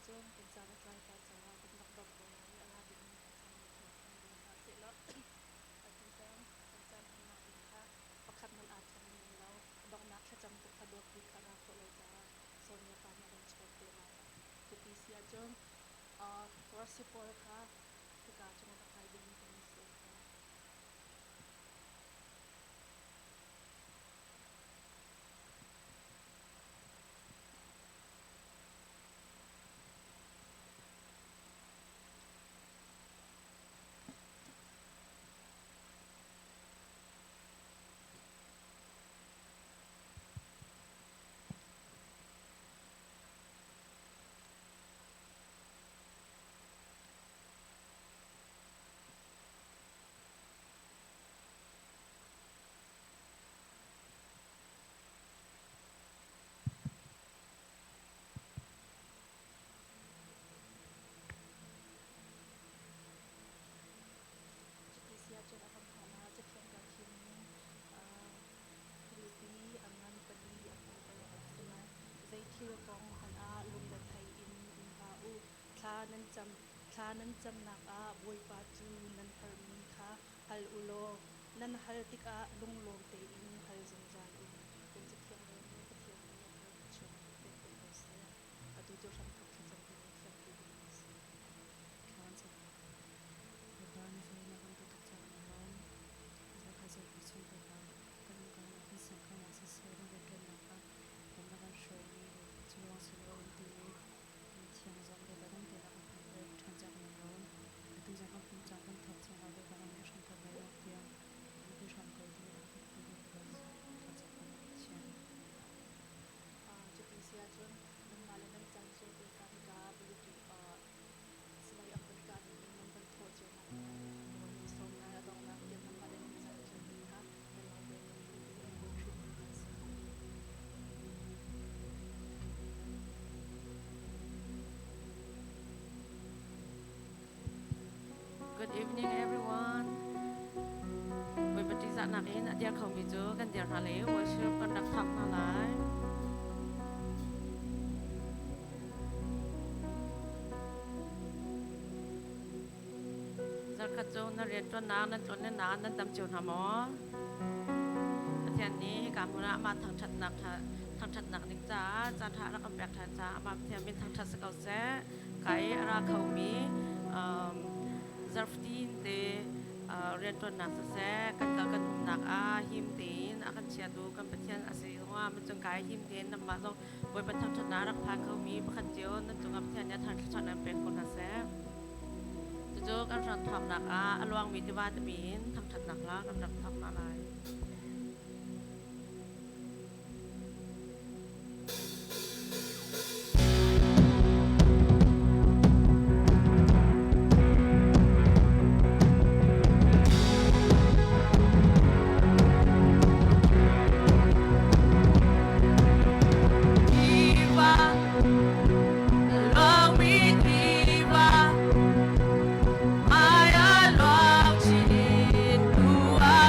ahcun kan caan a tlai pah caah kan rak dongh ko lai i a ra dingmi kan caan kan thawk ṭhan ding hna sehlaw atu zong kan caan hmannak ding kha pakhat hmanh aa thlengmi um lo. A donghnak thlacam tu kha dawtbik kha ra khawh lo caah Sonia pa nih a van chawt te lai. Cuti si ahcun worship pawl kha hika cung a va kai dingmi kan in sawm hna. Cuti si ahcun a hramthawknak ah Cathiang kaa thimmi Filipi a ngan pali a hme paruk ah a si lai. Zei thil kong hmanh ah lungrethei in um hlah u. Thla nan cam, thla nan camnak ah Bawipa cu nan herhmi kha hal u law nan hal tikah lunglawm tein hal zungzal u. Kan Cathiang relmi Pathian nih a thar thluachuah kan pek te ko seh. Atu cu hramthawk thlacam dingin fiangpi ding an si. Thla kan cam lai. Bawipa na fel na kan dawt tuk caah kan i lawm. Zarkhat zarhpi chung Bawipa kan umkalnak kan siangkalnak siseh kan rianṭuannak ah lam na kan hruaimi le cu lawng si loin tuni ni thiang zong Bawipa dang tein a kan hman ṭhan caah kan i lawm. Atu zong kan pumh caan kan thawk cang lai Bawipa nang nih a hramthawk le a dongh tiang umpi hram ko dingin a kan dingin Bawipa thlacam kan in Pathian. Cuti si ahcun nanmah le nan caan cio te kha hika buliti silai a van kah ding in nan van thawh cio nak lai nawl nan sawm lai a donghnak tiang nanmah le nan caan cio te kha nan ralring in atu an kawl hrim ding an si. Good evening everyone. Bawipa ṭihzahnak in a dir khomi cu kan dir hna le worship kan rak thawk hna lai. Zarkhat cu na rianṭuannak nan tlawnlennak nan dam cio hna maw? Pathian nih hika hmun ah amah thangṭhatnak thangṭhatnak ding caah caan ṭha rak kan pek ṭhan caah amah Pathian min thangṭhat si ko seh. Ka i a ra khomi zarhfatin te rianṭuannak siseh kan kal kan umnak ah him tein a kan chiatu kan Pathian a si zongah macung kai him tein nanmah zong Bawipa thangṭhatnak rak phan khomi pakhat cio nan cungah Pathian nih a thar thluachuah nan pek ko hna seh. Cucu kan ram thawknak ah a luangmi tiva timi in thangṭhatnak hla kan rak thawk hna lai. Tiva, luangmi tiva, maya luang chin tu a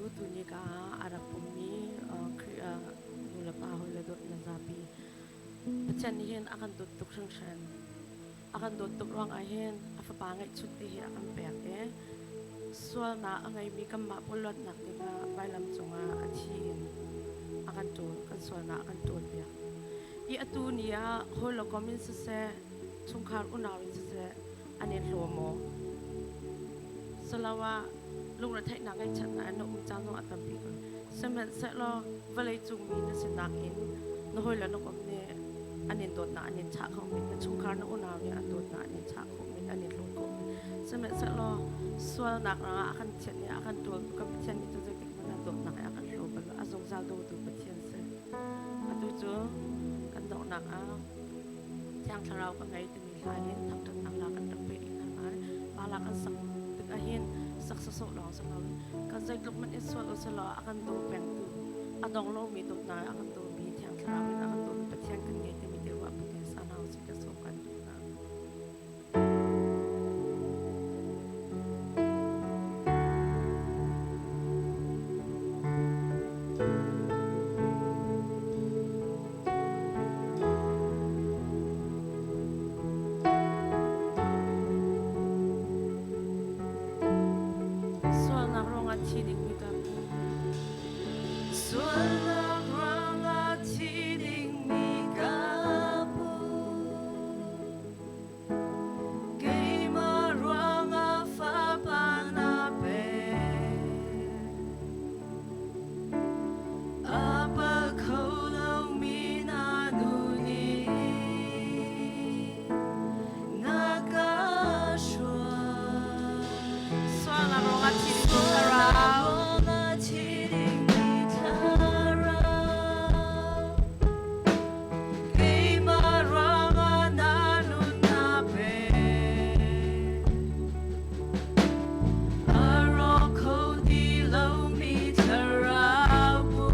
Tuni ka ah a rak pummi Khrih ah nu le pa hawi le dawt na zapi. Pathian nih hin a kan dawt tuk hringhran. A kan dawt tuk ruangah hin a fapa ngeihchun te hi a kan pek i sualnak a ngeimi kanmah pawl luatnak dingah vailam cungah a thi in a kan ṭawl, kan sualnak a kan ṭawlpiak. I atu ni ah hawi le kom in siseh, chungkhar unau in siseh, an in hlaw maw? Siloah lungretheihnak ngaihchiatnak in na um caan zong a tampi ko. Sihmanhsehlaw vawlei cung mi na sinak in na hawile na kom nih an in dawtnak an in chah kho men, na chungkhar na unau nih an dawtnak an in chah khawh men, an in hlawt khawh men. Sihmanhsehlaw sualnak rangah a kan thianh i a kan ṭawltu kan Pathian nih cun zeitik hmanh ah dawtnak i a kan hlaw bal lo. A zungzal dawtu Pathian si. Atu cu kan donghnak ah Thiang Thlarau ka ngei timi hla in thangṭhatnak la kan rak pek hna lai. Mah la kan sak tikah hin sak sawsawh lawng si loin kan zeitluk hmanh in sual usih law a kan daw pengtu, a dong lomi dawtnak a kan dawmi Thiang Thlarau in a kan dawmi Pathian kan ngei timi te ruah butin sa hna usih tiah sawm kan duh hna. Sualnak ruangah thi dingmi ka pu. Sualnak ruangah thi dingmi ka pu. Keimah ruangah fapa na pek. A pal kho lomi na nun i na ka hruai. Sualnak ruangah thi dingmi thlarau. Ruangah thi dingmi thlarau. Keimah ruangah na nun na pek. A rawk kho ti lomi thlarau bu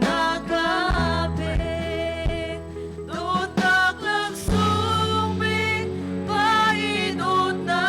na ka pek. Dawtnak laksawng bik pa i dawtnak.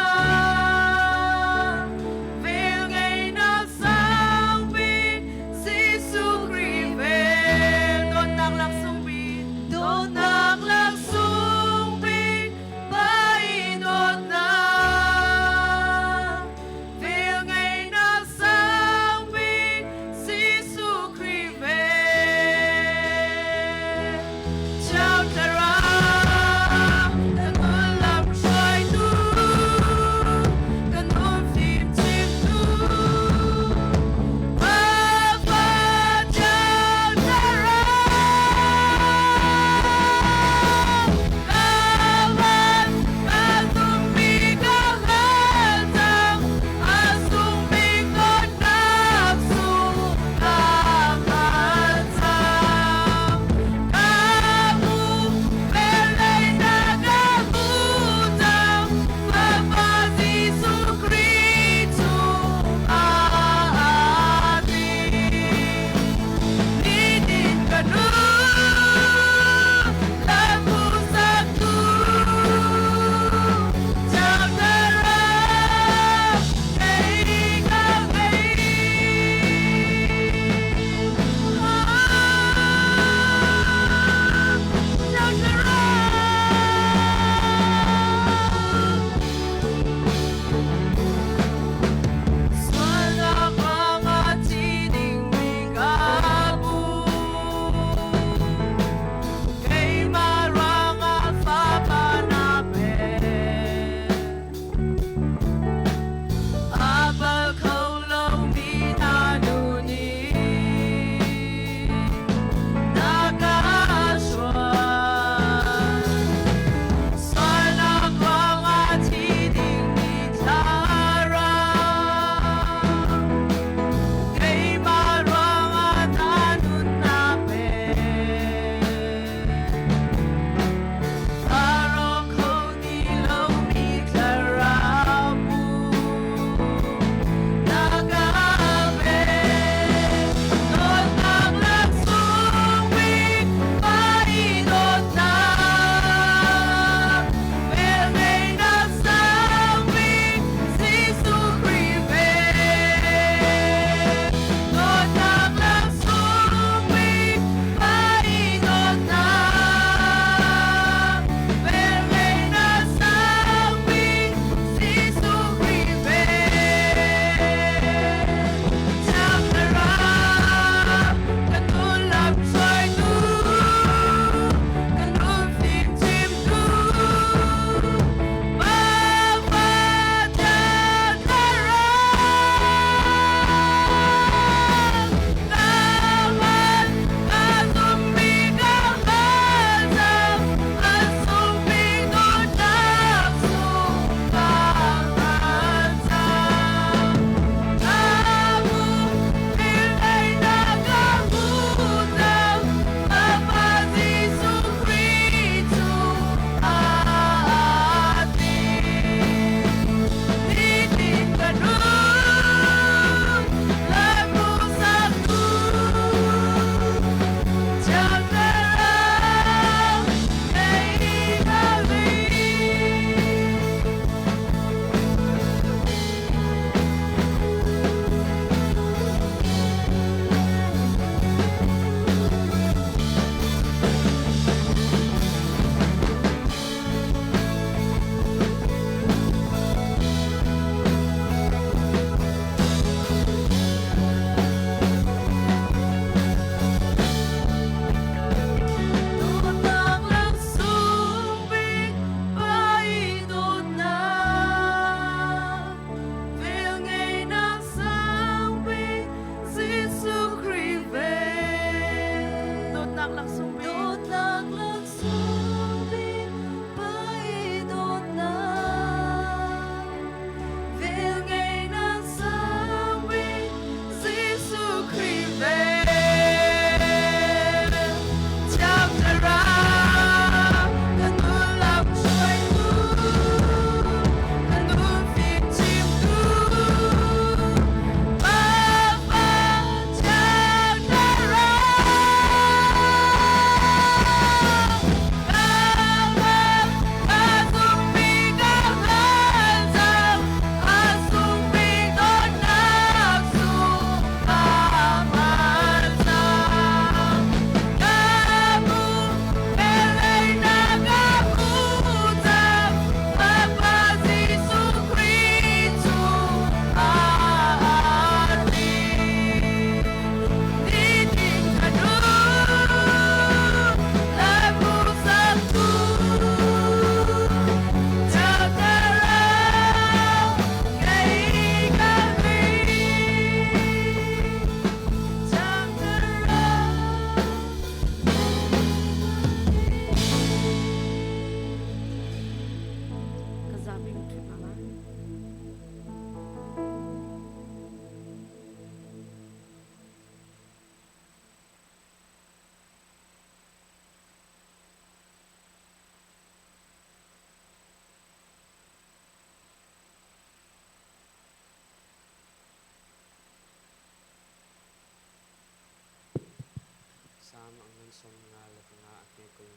25 a hme 20.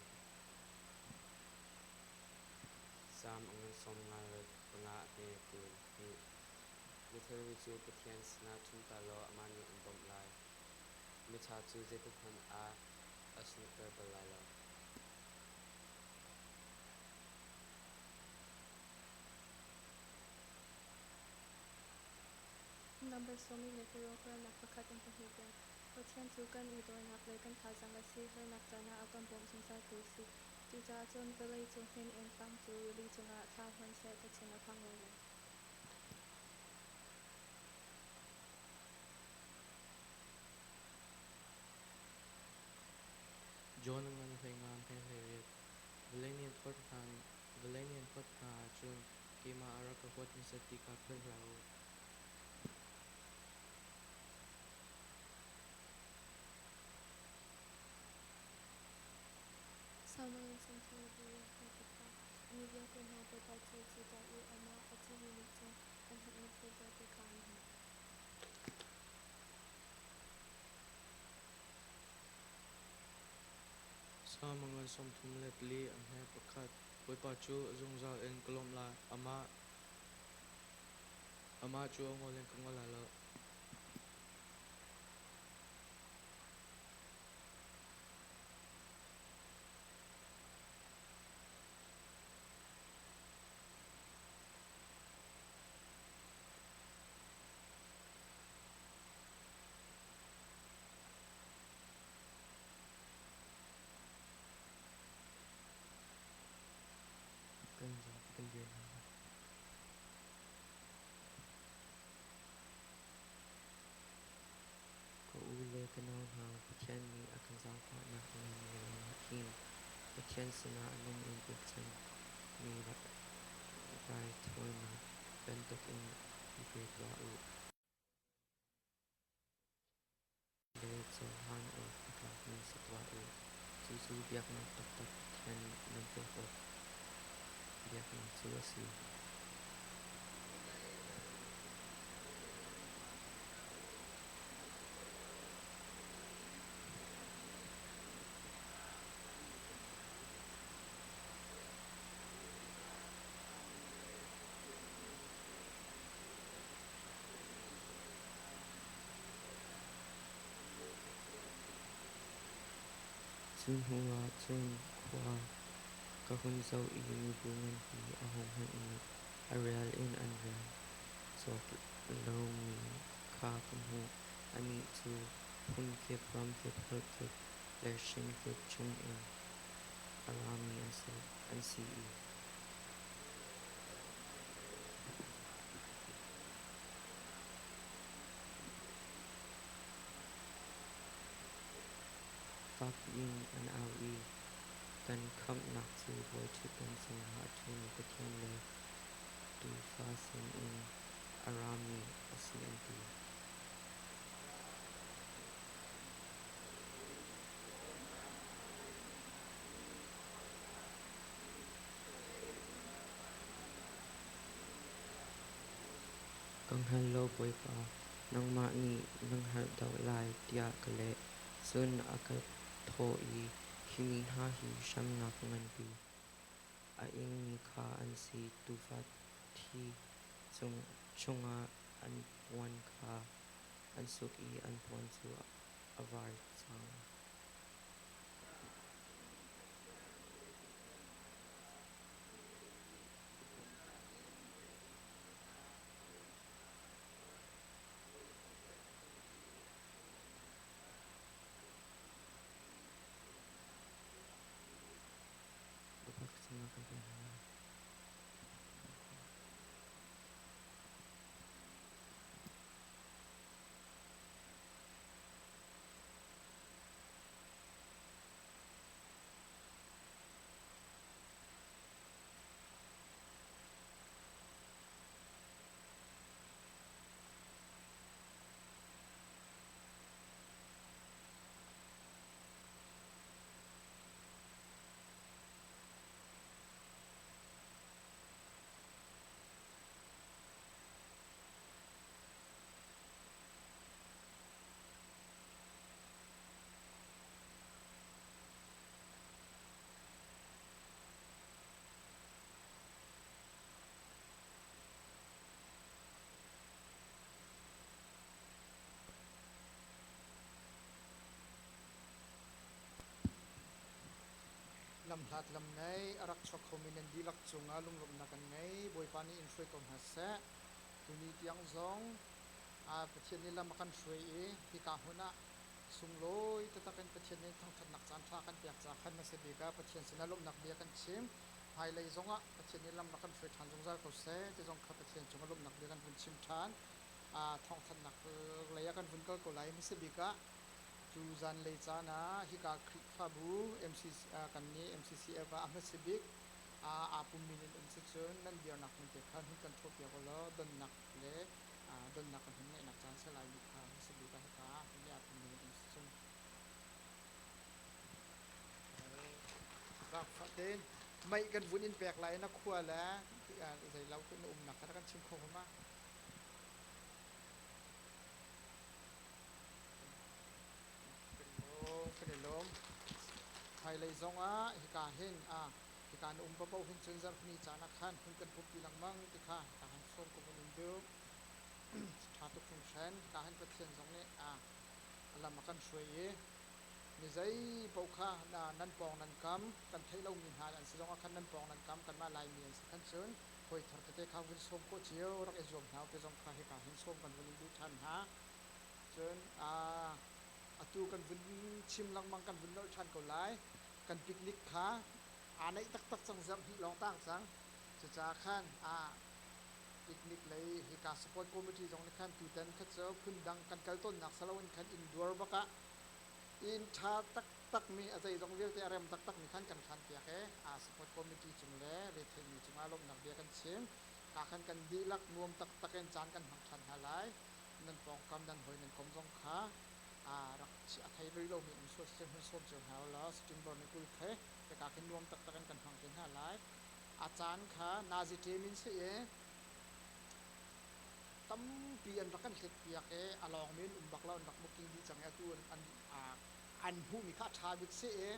Salm a ngan 55 a hme 22. Na thilri cu Pathian sinah ṭhumter law amah nih an bawmh lai. Miṭha cu zeitikhmanh ah a sunghter bal lai lo. Nambar 26 ralnak pakhat in pahnih tiang. Pathian cu kan i dornak le kan thazaang a si, harnak caan ah a kan bawmh zungzaltu a si. Cucaah cun vawlei cu hnin in tlang cu rili cungah thla hmanhseh ka thin a phang lai lo. John a ngan 15 hme 18. Vawlei nih an huat hna vawlei nih an huat hna ahcun keimah a rak ka huat hmasat ti kha philh hlah u. Salm a ngan 32 hme pahra. Mi vialte hna Bawipa cu ṭih tuah u, amah a ṭihmi nih cun an herhmi thil vialte kha an hmuh. Salm a ngan 34 a hme pakhat. Bawipa cu a zungzal in ka lawmh lai. Amah cu a ngol in ka ngol lai lo. Kan zapi kan dir hna lai. Ka u le ka nau hna, Pathian nih a kan zaangfahnak a nganmi ruangah hin Pathian sinah a nung in pekchanhmi raithawinak bantukin i pe tuah u. Le cohlan awk a tlakmi si tuah u. Cucu biaknak taktak Pathian nan pek awk biaknak cu a si. Cu hnuah cun khua ka hun zoh i mibu nganpi ahohmanh nih a rel in an rel cawk lomi kha ka hmuh. Annih cu phun kip, ram kip, holh kip le hrin kip chungin a rami an si i Fakpi in an au i kan khamhnak cu bawiṭhutdan cungah a ṭhumi Pathian le Tuufa sinin a rami a si an ti. Ka hngal lo Bawipa, nangmah nih na hngalh deuh lai tiah ka leh. Cun a ka thawh i, Hi mi hna hi hremnak nganpi a ingmi kha an si. Tuufa thi chungah an puan kha an suk i an puan cu a var cang. Bawipa thlacamnak kan tuah hna lai. Lamhlat lamnei a rak chuak khomi nan dihlak cungah lunglawmhnak kan ngei. Bawipa nih in hruai ko hna seh. Tuni tiang zong Pathian nih lam a kan hruai i hika hmun ah sunglawi taktak in Pathian nih thangṭhatnak caan ṭha kan pek caah khan hmasa bik ah Pathian sinah lawmhnak bia kan chim. Hmailei zongah Pathian nih lam rak kan hruai ṭhan zungzal ko seh ti zong kha Pathian cungah lawmhnak bia kan vun chim ṭhan. Thawngthanhnak lei ah kan vun kal ko lai. Hmasa bik ah Cu zanlei caan ah hika Khrihfabu MCC kan nih MCCF ah a hmasa bik aa pummi nan um si cun nan dirnak hmun te kha hun kan thawhpiak u law donnak le donnak kan hun ngeihnak caan si lai mi kha hmasa bik ah hika hun i aa pummi nan um si cun Zaangfah tein mei kan vun in pek lai na khua le zei lo na umnak kha na kan chim kho ma? Kan i lawm. Hmailei zongah hika hin hika na um paoh hin cun zarhpini caan ah khan hun kan pumpi lengmang ti kha hika han sawm ko kan in duh. Ṭha tuk hringhran. Hika hin Pathian zong nih a lam a kan hruai i mi zei paoh kha nan pawng nan kam kan theih lomi hna an si zongah khan nan pawng nan kam kanmah Laimi an si khan cun hawi thar tete kha vun sawm khawh cio rak i zuam hna u ti zong kha hika hin sawm kan vun in duh ṭhan hna. Cun atu kan vun chim lengmang kan vun nolh ṭhan ko lai. Kan picnic kha aa naih taktak cang zarh hnih lawng tang cang. Cucaah khan picnic lei hika support committee zong nih khan tutan kha cu phundang kan kal tawnnak si loin khan inn duar bak ah inn ṭha taktakmi a zeizong vialte a rem taktakmi khan kan hlanpiak i support committee cung le retheimi cungah lawmhnak bia kan chim. Ka khan kan dihlak nuam taktak in caan kan hmang ṭhan hna lai. Nan pawngkam nan hawi nan kom zong kha rak a thei rih lomi um sual si hun sawm cio hna ulaw September ni 20 khe hika khin nuam taktak in kan hmang te hna lai. A caan kha nazi ṭem in si i tampi an rak kan hletpiak i a lawngmi an um bak lo an rak booking dih cang i atu an hmuhmi kha a ṭha bik si i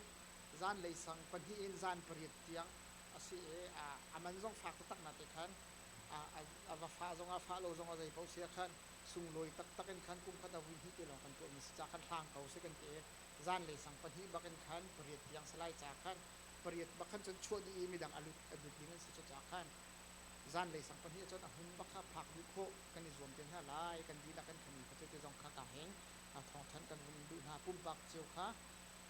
zanlei sang 2 in zan 8 tiang a si i a man zong fak taktak na te khan a va fah zongah fah lo zongah zei paoh si ah khan sunglawi taktak in khan kum khat a vui hnih te lawng kan tuahmi si ca khan hlang ko si kan ti i zanlei sang 2 bak in khan 8 tiang salai ca khan 8 bak khan cun chuah dih i midang a lut ding an si cu ca khan zanlei sang 2 cun a hmun bak kha phak dih khawh kan i zuam te hna lai kan dihlak kan khami kha cu ti zong kha ka heng thawngthanh kan vun duh hna pumpak cio kha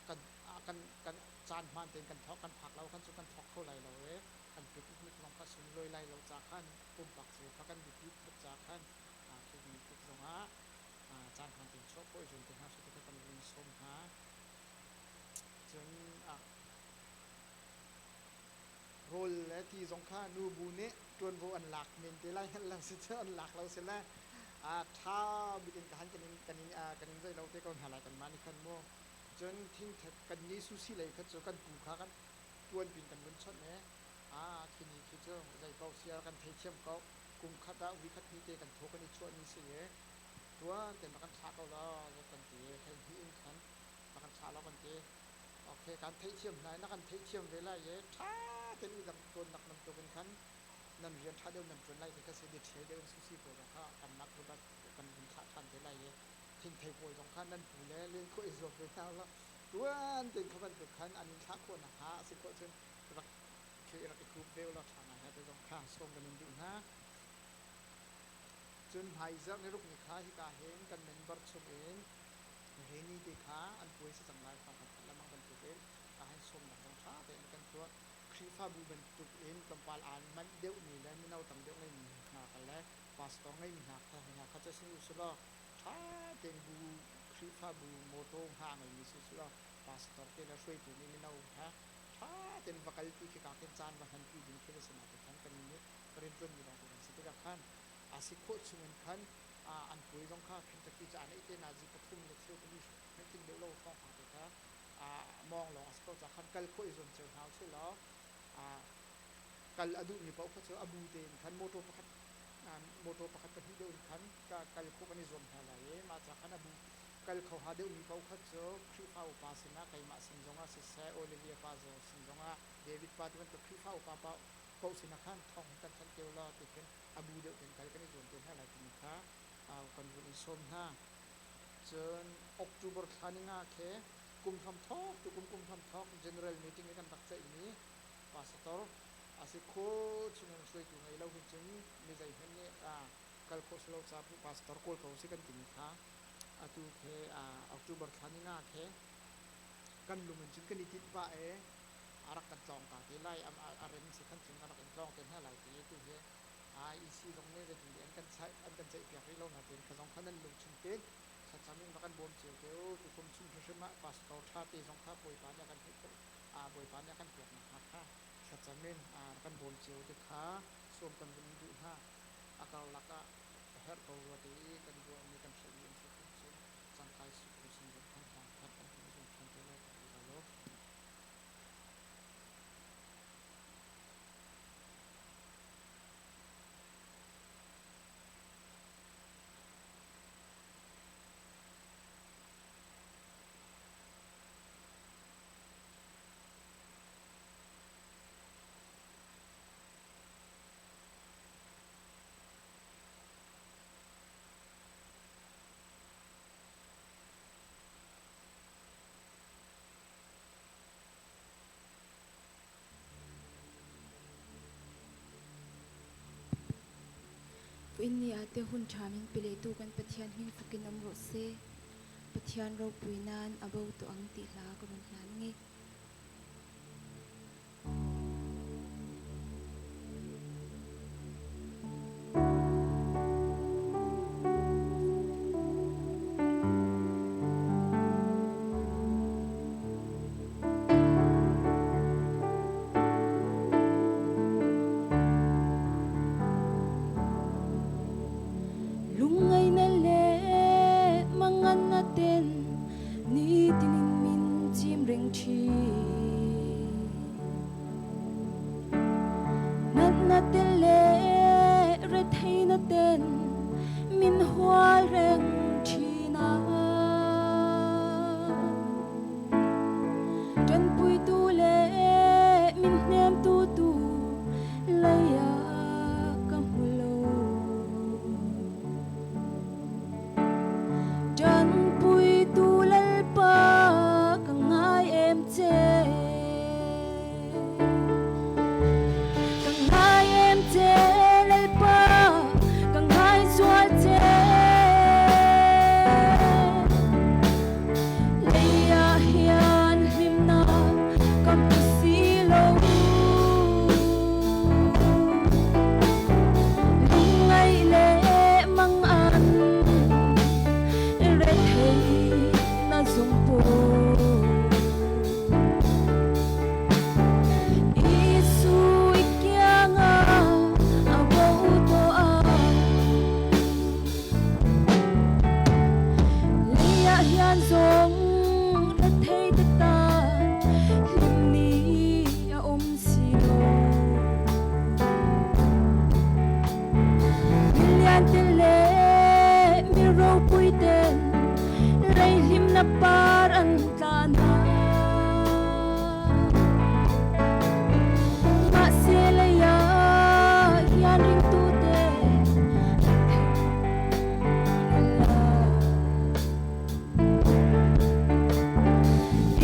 kan kan kan caan hmaan tein kan thawk kan phak lo khan cu kan thawk kho lai lo i kan picnic zong kha sunglawi lai lo ca khan pumpak cio kha kan biapit tuk ca khan khi tik zongah caan hmaan tein chuah khawh i zuam te hna su ti kha kan vun sawm hna. Cun rawl le ti zong kha nubu nih ṭuanvo an lak men te lai hngalh lo si cu an lak lo si le ṭha bik in ka han kan in kan in kan in zei lo te ko hna lai kanmah nih khan mu. Cun thingthek kan ni susi lei kha cu kan pu kha kan tuan pin kan vun chawnh i khi ni khi cu zei paoh siar kan theithiam ko kum khat ah voi khat hnih te kan thaw kan i chuah ni si i tuan ten rak kan thlah ko law kan ti i 12 in khan rak kan thlah law kan ti. Okay, kan theihthiam hna i na kan theihthiam ve lai i ṭha tein i dang tuannak bantuk in khan nan rian ṭha deuh nan ṭuan lai ti kha si detail deuh in susi pawl zong kha kan nak kan vun thlah ṭhan te lai i thingthei pawl zong kha nan pu le len khawh i zuam ve hna law tuan tein kha bantuk khan an in thlah khawh nakhnga a si khawh cun rak khi rak i khup ve u law ṭha ngai hna te zong kha sawm kan in duh hna. Cun hmaizarh ni ruk ni kha hika hin kan member chung in Reni te kha an puai si cang lai thawng kan thanh lengmang bantukin ka hin sawmnak zong ṭha tein kan tuah. Khrihfabu bantuk in tlawmpal aan manh deuhmi le mino tam deuh ngeimi hna ka le pastor ngeimi hna kha hna kha cu si u law ṭha tein bu Khrihfabu mawṭaw hna ngeimi si u law pastor te le hruaitu nih mino he ṭha tein va kalpi khi ka khin caan va hmanpi ding khi va si na te khan kan nih rianṭuanmi lawng te kan si tikah khan a si khawh chung in khan an puai zong kha Kentucky cu an te nazi 3 le cheu 4 tling deuh lo thawngpang te kha mawng lawng a si ko ca khan kal khawh i zuam cio hna usih law kal a duhmi paoh kha cu a bu tein khan motor pakhat motor pakhat pahnih deuh in khan kal khawh kan i zuam hna lai i mah ca khan a bu kal kho ha deuhmi paoh kha cu Khrihfa upa sinah keimah sin zongah siseh Olivia pa sin zongah David pa ti bantuk Khrihfa upa paoh sinah khan thawng kan thanh te law ti khin a bu deuh tein kal kan i zuam te hna lai timi kha kan vun in sawm hna. Cun October thla ni nga khi Kum hramthawk tu kum kum hramthawk general meeting i kan rak ceihmi pastor a si kho chungin hruaitu ngei lo hin cun mi zeihmanh nih kal khawh si lo ca pastor kawl ko si kan timi kha atu khe October thla ni nga khe kan lung in cun kan i tinh pah e a rak kan tlawng ta te lai a rem si khan cun kan rak in tlawng te hna lai ti tu hi IEC zong nih zeitin an kan an kan ceih piak rih lo na tin kha zong kha nan lung chung te thlacam in va kan bawm cio te u tu kum chung hrimhrim ah pastor tha te zong kha Bawipa nih a kan hmuh khawh Bawipa nih a kan pek nakhnga kha thlacam in kan bawm cio te kha sawm kan vun duh hna. A karlak ah a herh ko rua te i kan ruahmi kan hrelhmi um si khan cun cangkai sukru sin zong khan thawng thanh kan hun zuam ṭhan te lai ka ti lo. Puin ni ah te hun ṭha min pe lehtu kan Pathian hming fakin um rawh seh. Pathian ropui nan a bo tu ang ti hla ka run hlan nge. Lungngai na le mangan na ten nitin in min chim reng ṭhin. Natna te le rethei na ten min hual reng ṭhin ah. Ṭanpuitu le min hnemtu tu lei ah ka hmu lo. Ṭanpuitu Lalpa ka ngai em che. Ka ngai em che Lalpa, ka ngai zual che. Lei ah hian hlimnak ka hmu si lo. Lungngaih le mangan rethei na zung pawl. Isu ikianga a bo to a Leia hian zong rethei te tan hlim ni a um si lo. Milian te le mi ropui ten rei hlim na par an tla hna. Mahse leia hian ringtu te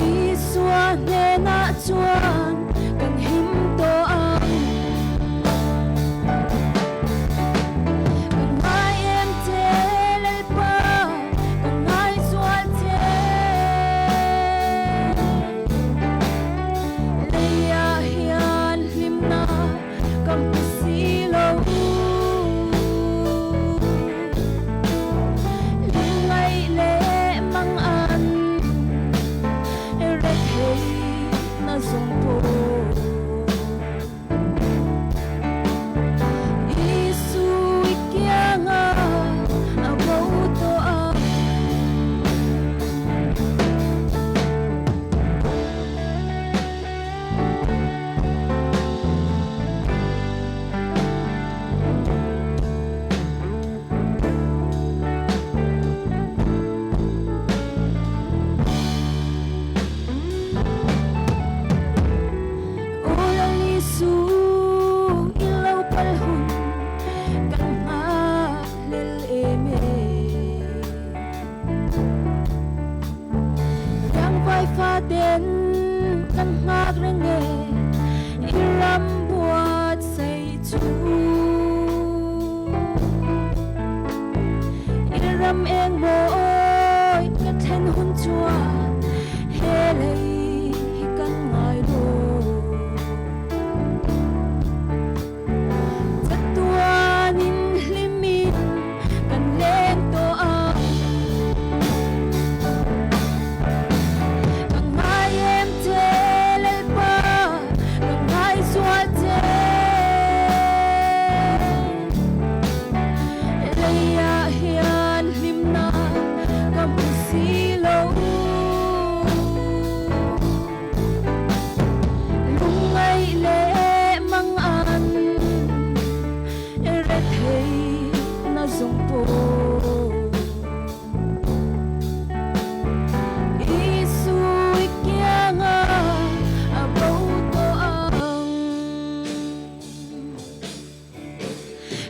Isua hnenah chuan kan him tawh ang. Ka ngai em che Lalpa, ka ngai sual che. Ram eng mawi ka thlen hun chuan he lei hi kan ngai lo. Chatuan in hlimin kan leng tawh. Ka ngai em che Lalpa, ka ngai sual che. Lei ah hian hlimnak ka hmu si lo. Lungngaih le mangan rethei na zong pawl. Isuy kianga abo ang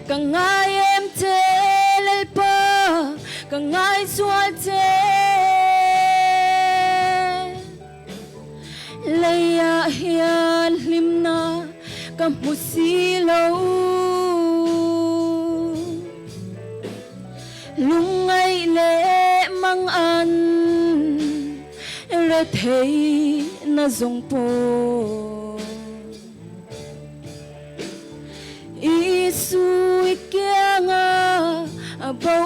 Ka ngai em che Lalpa, ka ngai sual che. Lei ah hian hlimnak ka hmu si lo. Lungngaih le mangan rethei na zong pawl. Isuy kianga abo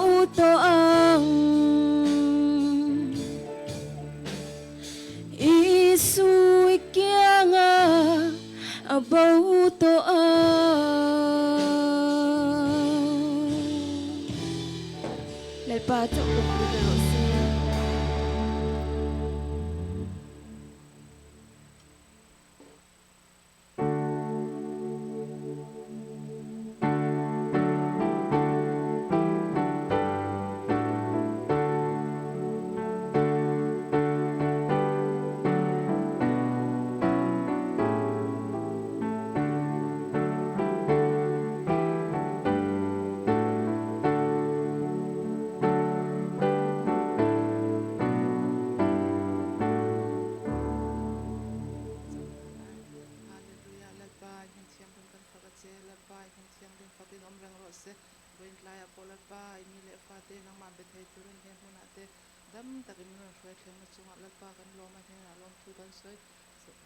ang Isuy kianga abo ang Lalpa cu uk rawh seh. Hallelujah. Lalpa hmin thianghlim kan fak a che. Lalpa hmin thianghlim fakin awm reng rawh se. Vawiin tlaiah pawh Lalpa i mi leh fate nangmah be thei turin he hmunah te dam takin min rawn hruai thleng na chungah Lalpa kan lawm a hnenah lawmthu kan sawi.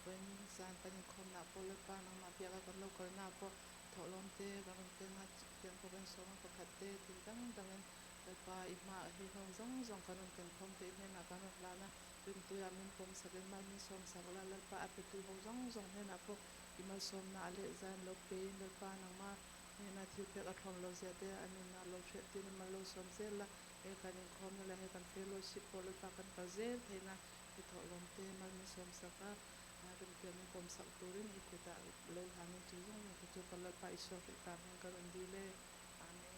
Vawiin zan kan inkhawmnah pawh Lalpa nangmah biaka kan lo kalnaah pawh thawhlawm te kan rawn keng a, tiang pawh kan sawm a, pakhat te thil dang dangin Lalpa i hmaah hi ho zawng zawng kan rawn ken khawm te i hnenah kan rawn hlan a, rimtuiah min pawm sakin mal min sawm sak la, Lalpa a petu ho zawng zawng hnenah pawh i malsawmna a leh zan lo pein Lalpa nangmah hnena thil pek a thlawm lo zia te a nunah lo hriat tir in mal lo sawm zel la, he kan inkhawmna leh he kan fellowship pawh Lalpa kan kal zel theihna i thawhlawm te mal min sawm sak a, rimtuiah min pawm sak turin i kutah lo hlanin chu zawng zawng te chu ka Lalpa Isua Krista hming ka rawn dil e. Amen.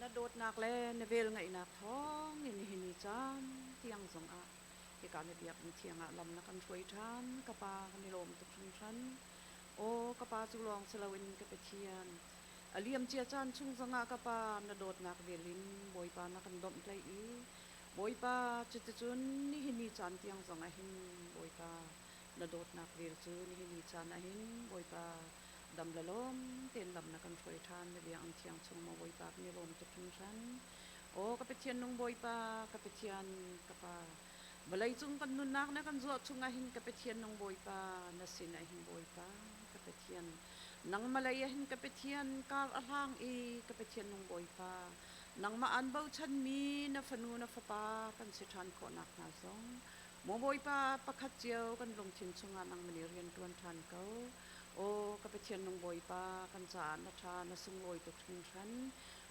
Na dawtnak le na velngeihnak thawng in nihin ni caan tiang zongah hika na biakinn thiang ah lam na kan hruai ṭhan. Ka Pa, kan i lawm tuk hringhran. Aw, ka Pa cu lawng si loin ka Pathian, a liamcia caan chung zongah ka Pa na dawtnak vel in Bawipa na kan domhtlaih i Bawipa cuticun nihin ni caan tiang zongah hin Bawipa na dawtnak vel cu nihin ni caan ah hin Bawipa dam le lawm tein lam na kan hruai ṭhan. Na biakinn thiang chung maw Bawipa kan i lawm tuk hringhran. Aw ka Pathian nung Bawipa, ka Pathian ka Pa, vawleicung kan nunnak na kan zuah chungah hin ka Pathian nung Bawipa, na sinah hin Bawipa, ka Pathian, nangmah lei ah hin ka Pathian kar a hlang i ka Pathian nung Bawipa, nangmah aan bochanmi na fanu na fapa kan si ṭhan khawh nakhnga zong maw Bawipa pakhat cio kan lungthin chungah nangmah nih rian ṭuan ṭhan ko. Aw ka Pathian nung Bawipa, kan caah na ṭha, na sunglawi tuk hringhran.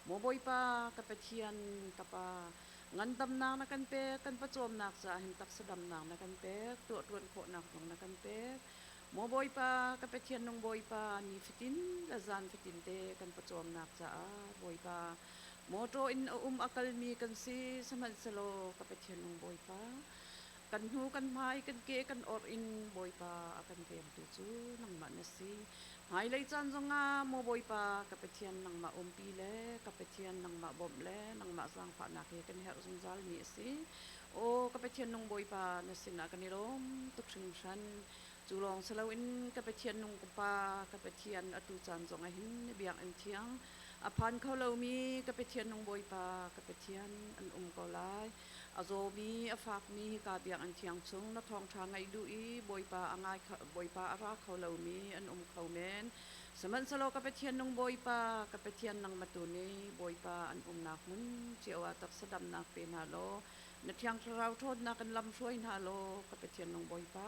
Maw Bawipa ka Pathian ka Pa, ngandamnak na kan pek, kan pawcawmnak caah hin taksa damnak na kan pek, tuahṭuan khawhnak zong na kan pek. Maw Bawipa ka Pathian nung Bawipa, nifatin le zan fatin te kan pawcawmnak caah Bawipa, mawṭaw in a um a kalmi kan si, sihmanhsehlaw ka Pathian nung Bawipa, kan hnu kan hmai kan ke kan orh in Bawipa a kan vengtu cu nangmah na si. Hmailei caan zongah maw Bawipa ka Pathian nangmah umpi le ka Pathian nangmah bawmh le nangmah zaangfahnak hi kan herh zungzalmi a si. Aw ka Pathian nung Bawipa na sinah kan i lawm tuk hringhran. Cu lawng si loin ka Pathian nung ka Pa ka Pathian atu caan zongah hin na biakinn thiang a phan kho lomi ka Pathian nung Bawipa ka Pathian an um ko lai. A zawmi, a fakmi hika biakinn thiang chung na thawngṭha ngaih duh i Bawipa a ngai Bawipa a ra kho lomi an um kho men. Sihmanhsehlaw ka Pathian nung Bawipa, ka Pathian nangmah tu nih Bawipa an umnak hmun cio ah taksa damnak pe hna law na Thiang Thlarau ṭhawnnak in lam hruai hna law ka Pathian nung Bawipa,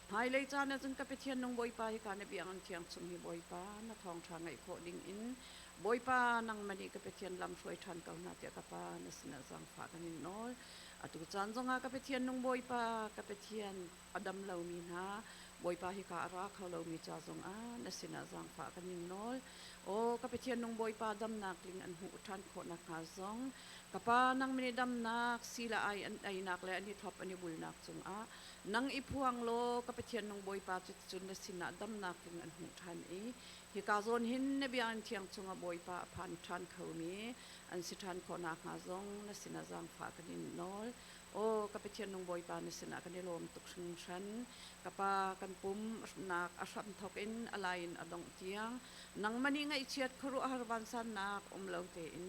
hmailei caan ah cun ka Pathian nung Bawipa hika na biakinn thiang chung hi Bawipa na thawngṭha ngaih khawh ding in Bawipa nangmah nih ka Pathian lam hruai ṭhan ko hna tiah ka Pa na sinah zaangfah kan in nawl. Atu caan zongah ka Pathian nung Bawipa, ka Pathian a dam lomi hna, Bawipa hika a ra kho lomi ca zongah na sinah zaangfah kan in nawl. Aw ka Pathian nung Bawipa damnak tling an hmuh ṭhan khawh nakhnga zong ka Pa nangmah nih damnak sila ai an einak le an i thlop an i bulnak cungah nang i phuang law ka Pathian nung Bawipa cuticun na sinah damnak tling an hmuh ṭhan i Hika zawn hin na biakinn thiang chungah Bawipa a phan ṭhan khomi an si ṭhan khawh nakhnga zong na sinah zaangfah kan in nawl. Aw ka Pathian nung Bawipa na sinah kan i lawm tuk hringhran. Ka Pa kan pum nak a hram thawk in a lai in a dongh tiang nangmah nih ngaihchiat khuaruahhar vansannak um lo tein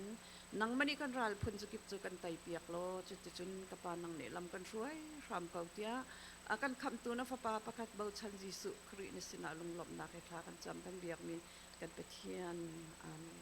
nangmah nih kan ral phun zakip cu kan teipiak law cuticun ka Pa nang nih lam kan hruai hram ko tiah a kan khamhtu na fapa pakhat bochan Jesuh Khrih na sinah lunglawmhnak he thla kan cam kan biakmi kan Pathian. Amen.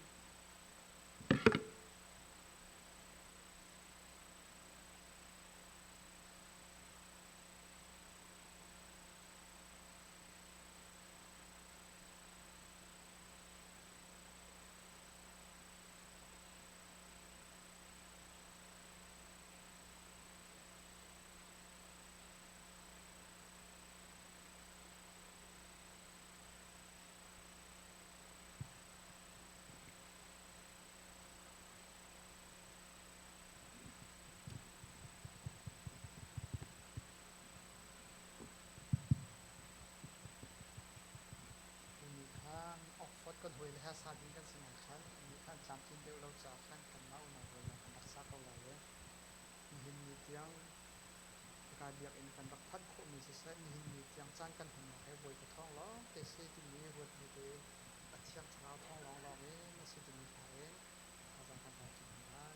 Tuni khan Oxford kan hawi le he sa ding kan si ngai khan ni khan tlamtlin deuh lo caah khan kanmah unau rual lawng kan rak sa ko lai i nihin ni tiang hika biakinn kan rak phanh khawhmi siseh nihin ni tiang caan kan hmannak he Bawipa thawng lawng te si timi ruat bu tein a Thiang Thlarau thawng lawnglawng in a si timi hla in thazaang kan la ṭi hna lai.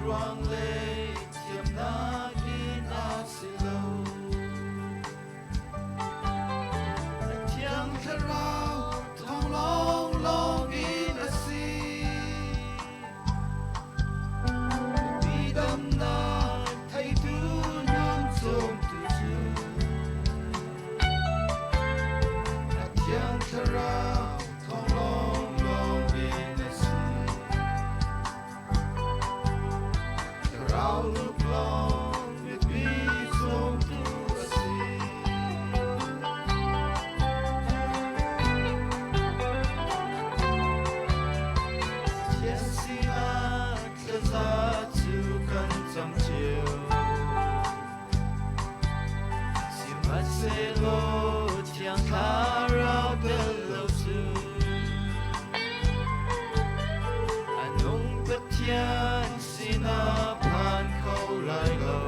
ruang le thiamnak in a si lo. Na Thiang Thlarau thawng lawnglawng in a si. Mipi damnak theitu nun cawmtu cu Na Thiang Thlarau thawng lawnglawng in a si. Thlarau luklawng mipi cawmtu a si. Pathian sinah thlaza cu kan cam cio. Sihmanhsehlaw Thiang Thlarau tel lo cu a nung Pathian sinah phan kho lai lo.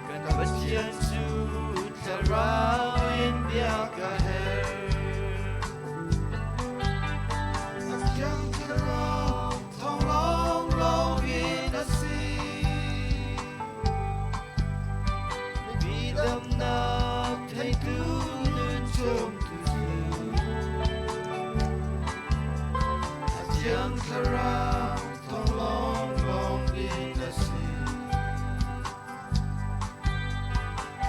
Kan Pathian cu Thlarau in biak a herh. A Thiang Thlarau thawng lawnglawng in a si. Mipi damnak theitu nun cawmtu cu A Thiang Thlarau thawng lawnglawng in a si.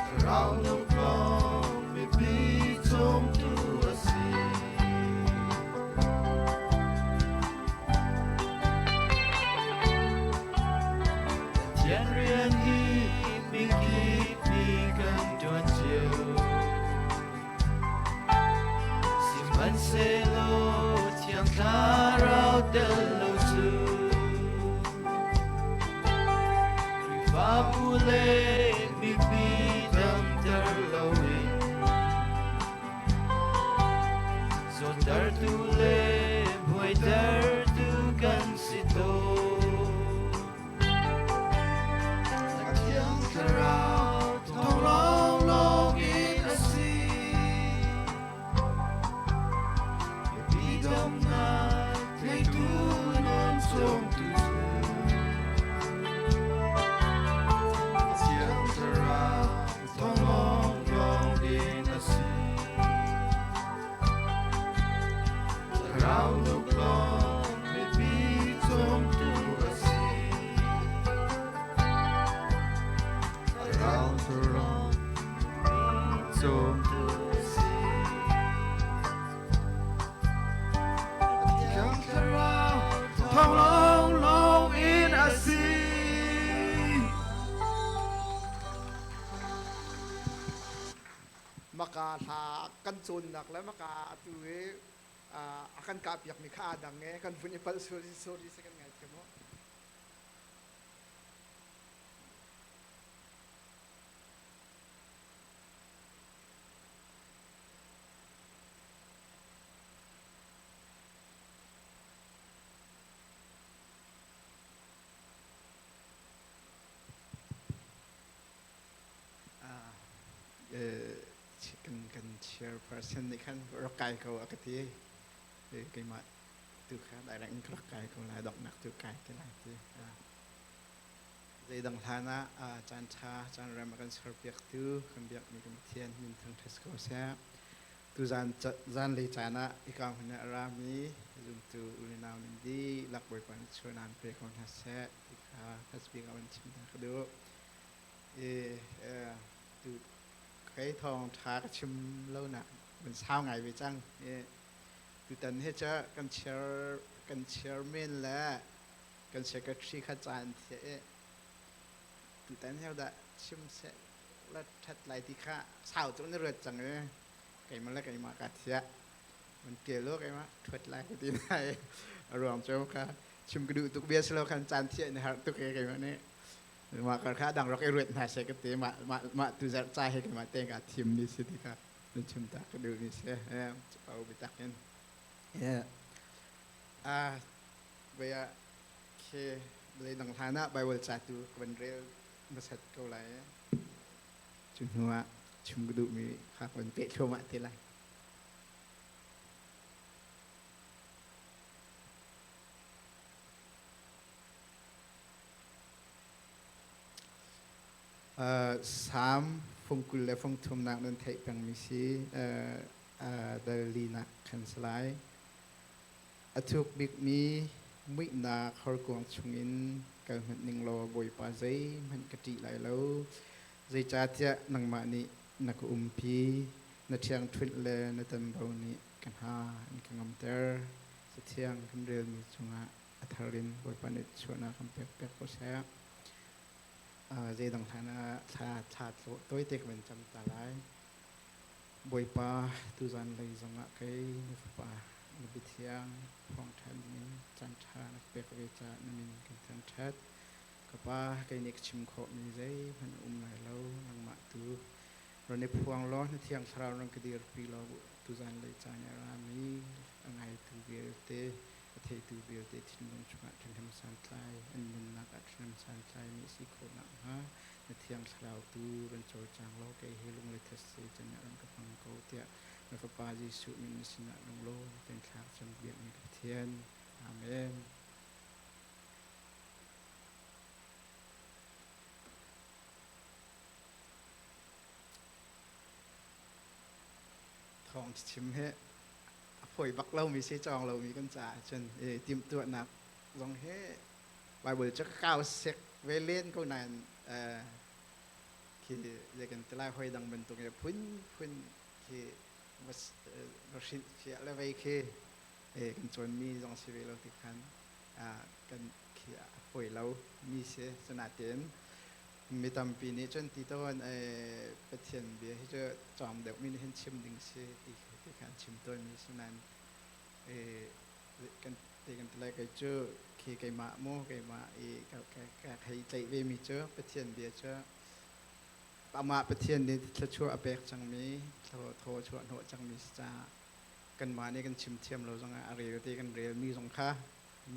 Thlarau lung mipi cawmtu a si. Pathian rian hi mikip nih kan ṭuan cio. Sihmanhsehlaw Thiang Thlarau tel lo cu Khrihfabu le mipi damter loin zawttertu le buaitertu kan si tawn. A Thiang Thlarau thawng lawnglawng in a si. Mipi damnak theitu nun cawmtu cu A Thiang Thlarau thawng lawnglawng in a si. Thlarau luklawng mipi cawmtu a si. Thlarau thlarau cawmtu a si. Thiang Thlarau thawng lawnglawng in a si. Maka hla kan cawnnak le maka atu i a kan kahpiakmi kha aa dang e kan vun i palh sorry sorry si kan ngaithiam mu. Kan kan chairperson nih khan rak kai ko a ka ti. Keimah tu kha direct in ka rak kai ko lai, donghnak tu kai te lai ti. Zeidang hlan ah caan ṭha, caan rem a kan serpiaktu kan biakmi kan Pathian min thangṭhat ko seh. Tu zan zanlei caan ah hika hmun ah a rami zumtu unau nan dihlak Bawipa nih chuahnak pe ko hna seh ti kha hmasabik ah van chim ta ka duh. Tu kai thawng ṭha ka chim lonak van sau ngai ve cang. Tutan hi cu kan chair kan chairman le kan secretary kha caan thiah i tutan hi dah chim seh la ṭhat lai ti kha sau cu na ruat cang i keimah le keimah ka thiah man ṭial lo keimah ṭhuat lai ka ti lai a ruang cu kha chim ka duh tuk bia si lo khan caan thiah na harh tuk e keimah nih mah kar kha dang rak i ruat hna seh ka ti mah mah mah tu zarh ca he keimah te ka thim ni si ti kha na chim ta ka duh ni si pau bitak in a Vei ah khi leidang hlan ah Baibal ca tu ka van rel hmasat ko lai. Cu hnu ah chim ka duhmi kha ka van peh thluahmah te lai. Salm fung 20 le fung thumnak nan theih pengmi si dal linak khan si lai. A thuk bikmi muihnak horkuang chungin kal hmanh ning law Bawipa zeihmanh ka ṭih lai lo. Zeicahtiah nangmah nih na ka umpi, na ṭhiangṭhunh le na tanbo nih ka hna an ka ngamter. Cathiang kan relmi cungah a thar in Bawipa nih chuahnak kan pek piak ko seh. Zeidang hlan ah thla thla tawite ka van cam ta lai. Bawipa, tuzan lei zongah kei na fapa na biathiang phuang ṭhan dingin caan ṭha na ka pek ve caah na min kan thangṭhat. Ka pa, kei nih ka chim khawhmi zeihmanh a um lai lo, nangmah tu ron i phuang law na thiang thlarau ron ka dirpi law tuzan lei caan i a rami a ngaitu vialte a theitu vialte thinlung chungah ṭhahnem santlai an nunnak ah ṭhahnem santlaimi a si khawh nakhnga na thiang thlarau tu run cawlcang law kei hi lungre thetse can ah run ka hmang ko tiah na fapa Jesuh min na sinah lunglawm tein thla ka cam biakmi ka Pathian. Amen. Thawng chim he a fawi bak lomi si cawng lomi kan caah cun timhtuahnak zong hi Bible cu kau sek ve len ko nain khi zei kan ti lai hoi dang bantuk i phun phun khi va hrilh fiah le vei khi kan cawnmi zong si ve lo ti khan kan khi a fawi lo mi si. Cunatein mi tampi nih cun ti tawn Pathian bia hi cu cawng deuh mi nih hin chim ding si ti ti kha an chim tawn mi si nain kan ti kan ti lai kei cu khi keimah mu keimah i ka ka hei tlaih ve mi cu Pathian bia cu amah Pathian nih thluachuah a pek cangmi thaw chuah hnawh cangmi si caah kanmah nih kan chim thiam lo zongah a rel te kan rel mi zong kha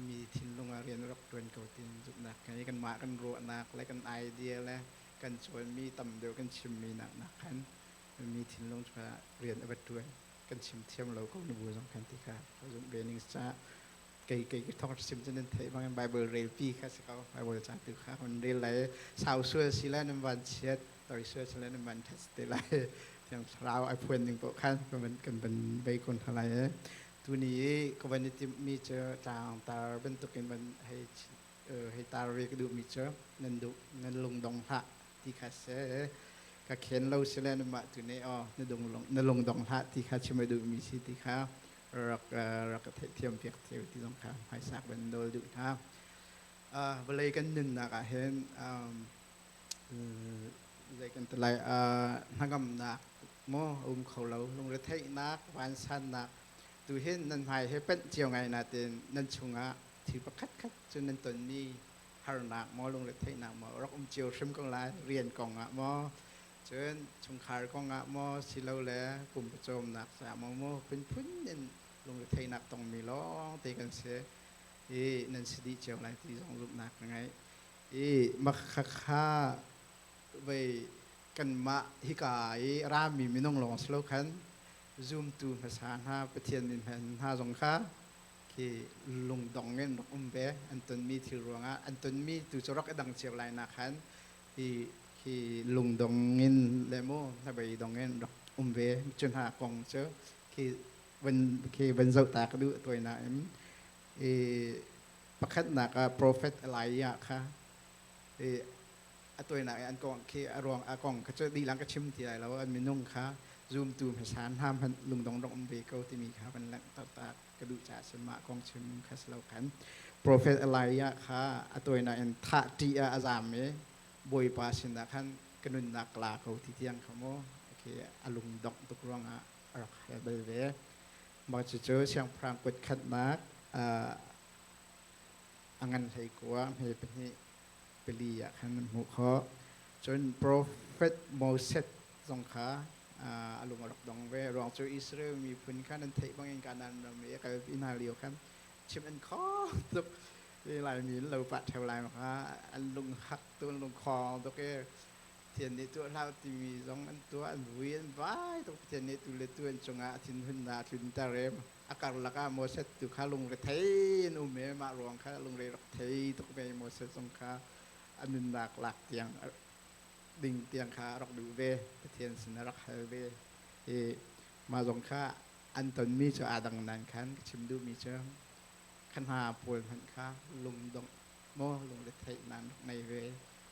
mi thinlung ah rian rak ṭuan ko tiin zumhnak ngei. Kanmah kan ruahnak le kan idea le kan cawnmi tam deuh kan chimmi nak nak khan mi thinlung chungah rian a va ṭuan. Kan chim thiam lo ko nu bu zong khan ti kha ka zumh ve ning caah kei kei ka thong sim cu nan theih bangin Bible relpi kha si ko. Bible ca tu kha hun rel lai. Sau sual si lai nan van chiat, toi sual si lai nan van ṭhat te lai. Thiang Thlarau ai phuan ning paoh khan kan van bei kun hna lai. Tuni i ka van i timhmi cu tlangtar bantukin van hei hei tar ve ka duhmi cu nan duh nan lungdong hlah ti kha si. Ka khen lo si le nanmah tu nih aw na dung na lungdong hlah ti kha chim a duhmi si ti kha rak rak ka theihthiam piak theu ti zong kha hmaisak van nawl duh hna. Vawlei kan nunnak ah hin zei kan ti lai, hnangamnak maw a um kho lo, lungretheihnak, vansannak tu hin nan hmai he panh cio ngai nain nan chungah thil pakhat khat cu nan tonmi harnak maw lungretheihnak maw rak um cio hrim ko lai. Rian kong ah maw, cun chungkhar kong ah maw, silole pumcawmnak caah maw maw phunphun in lungretheihnak tongmi lawng te kan si i nan si dih cio lai ti zong zumhnak ka ngei. I makhakha vei kanmah hika i rami minung lawng si lo khan zumtu hmasa hna Pathian min hna zong kha khi lungdong in rak um ve. An tonmi thil ruangah an tonmi tu cu rak i dang cio lai na khan hi khi lungdong in le mu hnabei dong in rak um ve. Cu hna kong cu khi van khi van zoh ta ka duh tawinak in. I pakhatnak ah Prophet Elijah kha i a tawinak i an kong khi a ruang a kong kha cu dilang ka chim ti lai lo. An minung kha zumtu hmasa hna hmanh lungdong rak um ve ko timi kha van langhter ta ka duh caah sin mah kong chim kha si lo khan Prophet Elijah kha a tawinak in thah ṭih ah a zaam i Bawipa sinah khan ka nunnak la ko ti tiang kha mu khi a lungdongh tuk ruangah a rak hal bal ve. Mah cucu siangpahrang kut khatnak a ngan 19 hme pahnih pali ah khan an hmuh khawh. Cun Profet Moses zong kha a lung a rak dong ve. Ruang cu Israel miphun kha nan theih bangin Kanaan ram i a kalpi hna lio khan chim an khawng tuk. Laimi in lo pah ṭheo lai kha an lung hak tu an lung khawng tuk i Pathian nih tuah hlah timi zong an tuah, an vui an vai tuk. Pathian nih tu le tu an cungah a thinhunnak a tlunter i a karlak ah Moses tu kha lungrethei in um i mah ruang kha lungre rak thei tuk ve. Moses zong kha a nunnak lak tiang ding tiang kha rak duh ve, Pathian sin a rak hal ve. I mah zong kha an tonmi cu aa dang nain khan ka chim duhmi cu kha hna pawl hmanh kha lungdongh maw lungretheih nan rak ngei ve.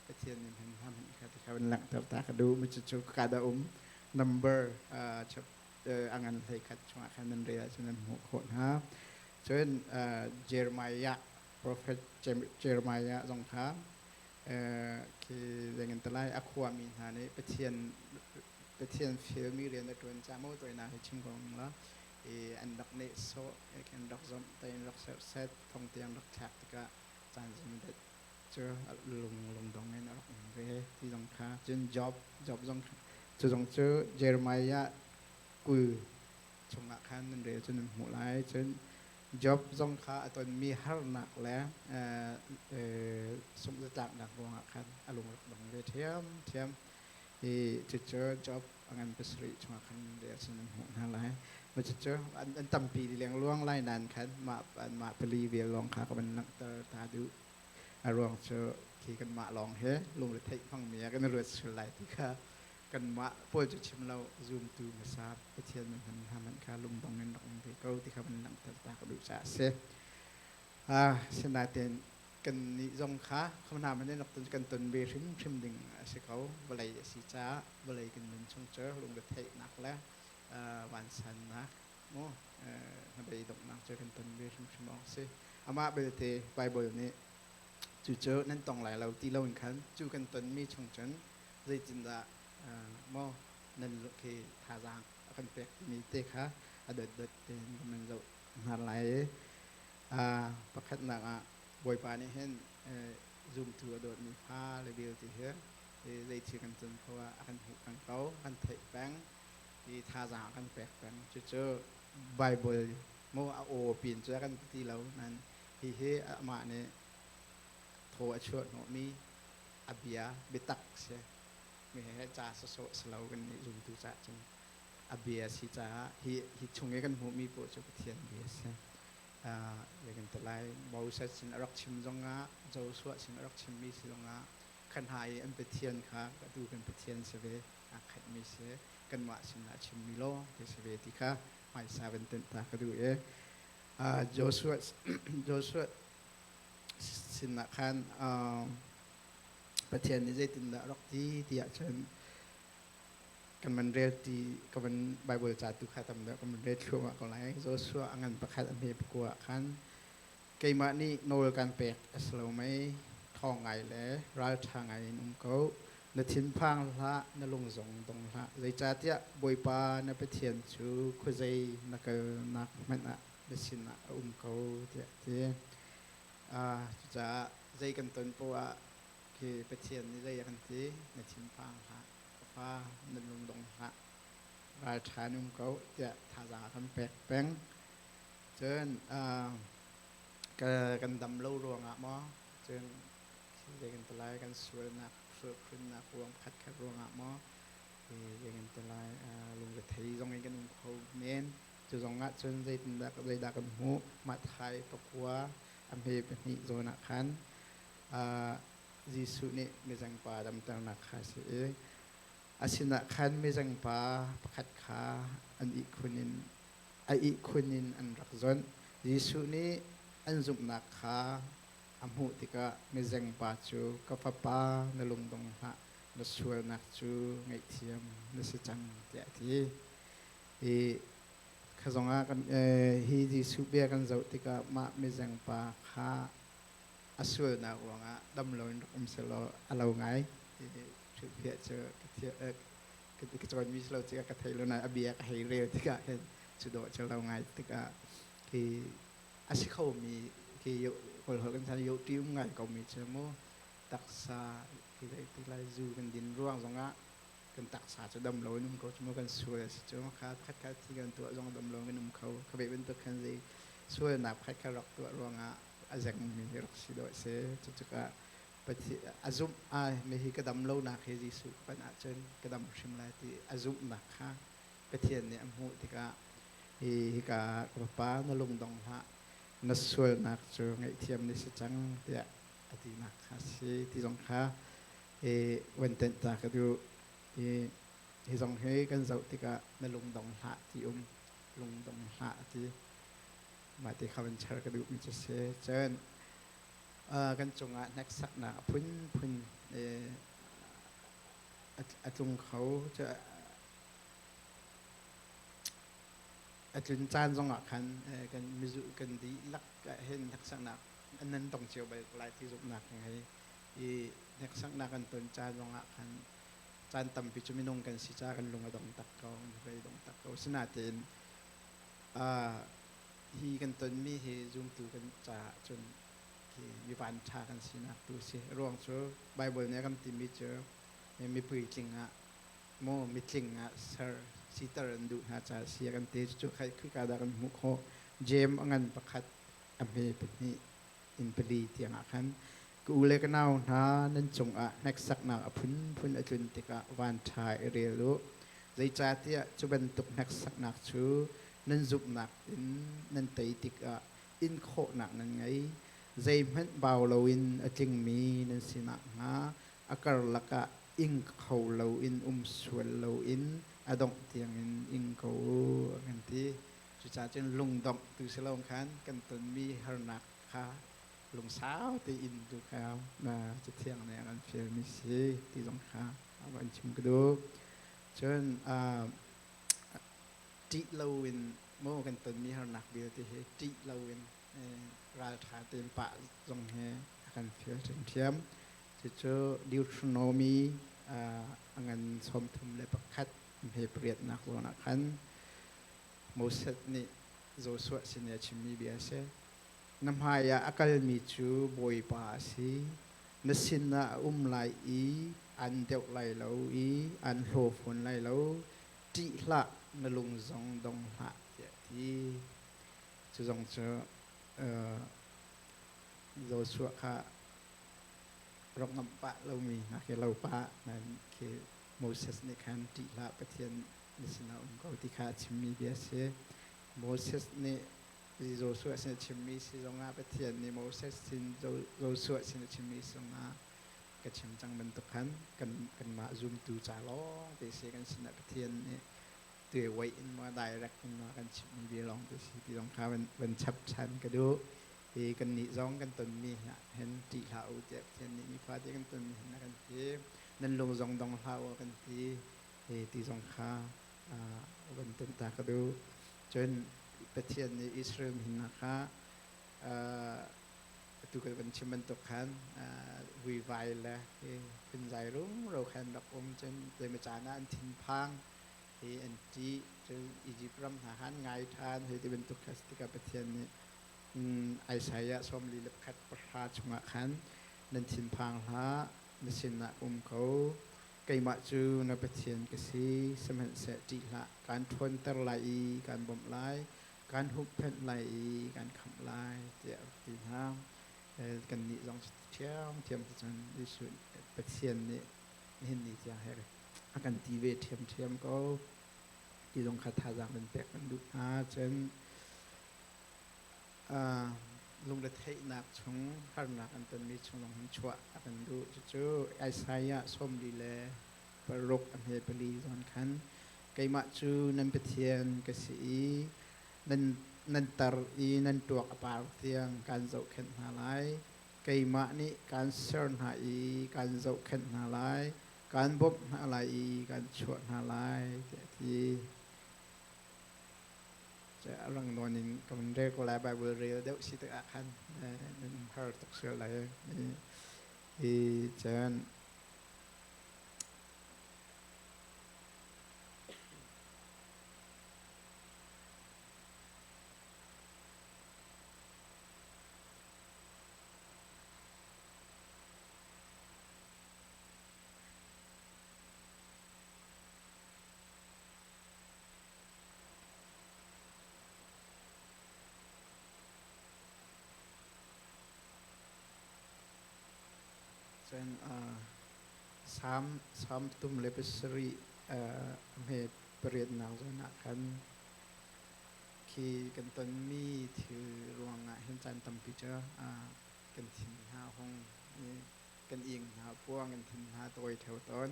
Pathian nih hman hna hmanh kha ti kha van langhter ta ka duh. Cucu ka da um number a ngan hlei khat chungah khan nan rel ahcun nan hmuh khawh hna. Cun Jeremiah, prophet Jeremiah zong kha khi zeingin talai a khuami hna nih Pathian Pathian fialmi rian a ṭuan ca maw toinak hi chim ko ning la i an rak nehsawh, an rak zomh, an rak serhset, thong tiang rak thlak tikah caan zeimaw cu lung lungdong in a rak um ve ti zong kha. Cun Job Job zong cu zong cu Jeremiah 20 chungah khan nan rel cu nan hmuh lai. Cun Job zong kha a tonmi harnak le sungh-zatlaknak ruangah khan a lung rak dong ve ṭhiamṭhiam i cucu Job a ngan 7 chungah khan rel cu nan hmuh hna lai. Cucu an tampi lengluang lai nain khan mah mah pali vel lawng kha ka van langhter ta duh. A ruang cu khi kanmah lawng he lungretheih hmangmi ah kan i ruat sual lai ti kha kanmah pawl cu chim lo, zumtu hmasa Pathian min hman hna hmanh kha lungdong in rak um ve ko ti kha van langhter ta ka duh caah a si. Sinain kannih zong kha hna hmanh in rak kan ton ve hrimhrim ding a si ko. Vawlei a si caah vawlei kan nun chung cu lungretheihnak le vansannak mu hnabei donghnak cu kan ton ve hrimhrim awk a si. Amah belte Bible nih cucu nan tong lai lo ti loin khan cu kan tonmi chung cun zeitindah maw nan khi thazaang a kan pek timi te kha a dotdot tein kan van zoh hna lai i pakhatnak ah Bawipa nih hin zumtu a dawtmi fale vialte hi zei thil kan ton kho ah a kan hmuh peng ko, kan theih peng i thazaang a kan pek peng. Cucu Bible mu a aw pin cu a kan ti lo nan hihi amah nih thaw a chuah hnawhmi a bia biatak si. Mi he ca sawsawh si lo kan nih zumtu caah cun a bia si caah hi hi chung i kan hmuhmi poh cu Pathian bia si. Zei kan ti lai, Moses sin a rak chim zongah, Joshua sin a rak chimmi si zongah khan hna i an Pathian kha atu kan Pathian si ve, aa khatmi si, kanmah sinah a chimmi lawng te si ve ti kha hmaisa van tenh ta ka duh i Joshua Joshua sinah khan Pathian nih zeitindah a rak ti ti ahcun kan van rel ti ka van Bible ca tu kha tam deuh kan van rel thluahmah ko lai. Joshua a ngan pakhat a hme pakua ah khan keimah nih nawl kan pek a si lo mei? Ṭhawng ngai le ralṭha ngai in um ko. Na thinphang hlah, na lung zong dong hlah. Zeicahtiah Bawipa na Pathian cu khuazei na kalnak hmanh ah na sinah a um ko, tiah a ti. Cucaah zei kan ton poah ah khi Pathian nih zei a kan ti? Na thinphang hlah, ka fa, na lung dong hlah, ralṭha in um ko, tiah thazaang a kan pek peng. Cun kan dam lo ruangah maw, cun zei kan ti lai, kan sualnak, sualphunnak ruang khatkhat ruangah maw, zei kan ti lai, lungrethei zong in kan um kho men. Cu zong ah cun zeitindah zeidah kan hmuh? Matthai 9 a hme 2 zawn ah khan Jesuh nih mizengpa damternak kha a si i a sinah khan mizengpa pakhat kha an ihkhun in a ihkhun in an rak zonh. Jesuh nih an zumhnak kha a hmuh tikah mizengpa cu, "Ka fapa, na lungdong hlah, na sualnak cu ngaihthiam na si cang," tiah a ti. I kha zongah kan hi Jesuh bia kan zoh tikah mah mizengpa kha a sualnak ruangah dam loin rak um sehlaw a lo ngai. Hrilhfiah cu ka cawnmi si lo tikah ka thei lo nain a bia ka hei rel tikah hin cu dawh cu lo ngai tikah khi a si khomi khi kawlholh kan chan yoh ṭi um ngai komi cu mu taksa khi zei ti lai, zu kan din ruang zongah kan taksa cu dam lo in um ko cu mu, kan sual a si cu kha pakhat khat thi kan tuah zong dam lo in um kho. Kha ve bantuk khan zei sualnak pakhat khat rak tuah ruangah a zengmi rak si dawh si. Cucukah a zumh ai mi hi ka dam lonak hi Jesuh ka panh ahcun ka dam hrim lai ti a zumhnak kha Pathian nih a hmuh tikah hi hika ka fapa, na lungdong hlah, na sualnak cu ngaihthiam na si cang, tiah a tinak kha si ti zong kha. I van tenh ta ka duh. I hi zong hi kan zoh tikah na lungdong hlah ti um lungdong hlah ti mah ti kha van char ka duhmi cu si. Cun kan cungah hneksaknak a phunphun a tlung kho. A tlun caan zongah khan kan mizu kan dihlak hin hneksaknak nan tong cio bal ko lai ti zumhnak ka ngei. I hneksaknak kan ton caan zongah khan caan tampi cu minung kan si caah kan lung a dong tak ko, kan hlei dong tak ko. Sinain hi kan tonmi hi zumtu kan caah cun khi mi vanṭha kan sinak tu si. Ruang cu Bible nih a kan timi cu mi puitling ah maw mitling ah ser siter an duh hna caah si a kan ti. Cucu khika dah kan hmuh khawh? Jeim a ngan pakhat a hme pahnih in pali tiangah khan ka u le ka nau hna nan cungah hneksaknak a phunphun a tlun tikah vanṭha i rel u. Zeicahtiah cu bantuk hneksaknak cu nan zumhnak in nan tei tikah in khawhnak nan ngei. Zeihmanh bau loin a tlingmi nan si nakhnga a karlak ah ing kho loin um sual loin a dongh tiangin ing ko u, a kan ti. Cucaah cun lungdongh tu si lo khan kan tonmi harnak kha lungsau tein tu kha Cathiang nih a kan fialmi si ti zong kha van chim ka duh. Cun ṭih loin maw kan tonmi harnak vialte hi ṭih loin ralṭha tein pah zong hi a kan fial ṭhiamṭhiam. Cucu Deuteronomy a ngan 31 hme pariatnak zawn ah khan Moses nih Joshua sin i a chimmi bia a si. Na hmaiah a kalmi cu Bawipa a si. Na sinah a um lai i an deuh lai lo i an hlaw fawn lai lo. Ṭih hlah, na lung zong dong hlah, tiah a ti. Cu zong cu Joshua kha rak ngamh pah lomi hna khi lo pah nain khi Moses nih khan ṭih hlah, Pathian na sinah um ko ti kha a chimmi bia a si. Moses nih Joshua sin a chimmi si zongah Pathian nih Moses sin Joshua sin a chimmi zongah ka chim cang bantuk khan kan kanmah zumtu ca lawng te si kan sinah Pathian nih tuai in maw direct in maw kan chimmi bia lawng te si ti zong kha van chap ṭhan ka duh. Hi kannih zong kan tonmi hin ṭih hlah u tiah Pathian nih nifate kan tonmi hin a kan ti. Nan lung zong dong hlah u a kan ti. Ti zong kha van ton ta ka duh. Cun Pathian nih Israel mi hna kha atu kan van chim bantuk khan vuivai le phunzai rumro khan rak um cun zeimaw caan ah an thinphang hi an ṭih cun Egypt ram hna khan ngai ṭhan hei ti bantuk kha tikah Pathian nih Isaiah 41:10 chungah khan nan thinphang hlah na sinah um ko Keimah cu na Pathian ka si, sihmanhseh ṭih hlah, kaan ṭhawnter lai i kaan bawmh lai, kaan huhphenh lai i kaan khamh lai, tiah a rak ti hna. Kannih zong ṭhiamṭhiam cun Jesuh Pathian nih nihin ni tiang he a kan ti ve ṭhiamṭhiam ko. Ti zong kha thazaang kan pek kan duh hna. Cun lungretheihnak chung harnak an tonmi chung lawng hin chuah a kan duh. Cucu Isaiah 46 a hme pali zawn khan keimah cu nan Pathian ka si i nan tar i nan tuak a par tiang kaan zohkhenh hna lai. Keimah nih kaan ser hna i kaan zohkhenh hna lai. Kaan bawmh hna lai i kaan chuah hna lai, tiah a ti. Rang nawn in ka van rel ko lai Bible rel deuh si tikah khan nan har tuk sual lai i cun Cun Salm Salm tum le pasarih a hme pariatnak zawn ah khan khi kan tonmi thil ruangah hin caan tampi cu kan thin hna hung i. Kan ing hna puang kan thin hna tawi theo tawn.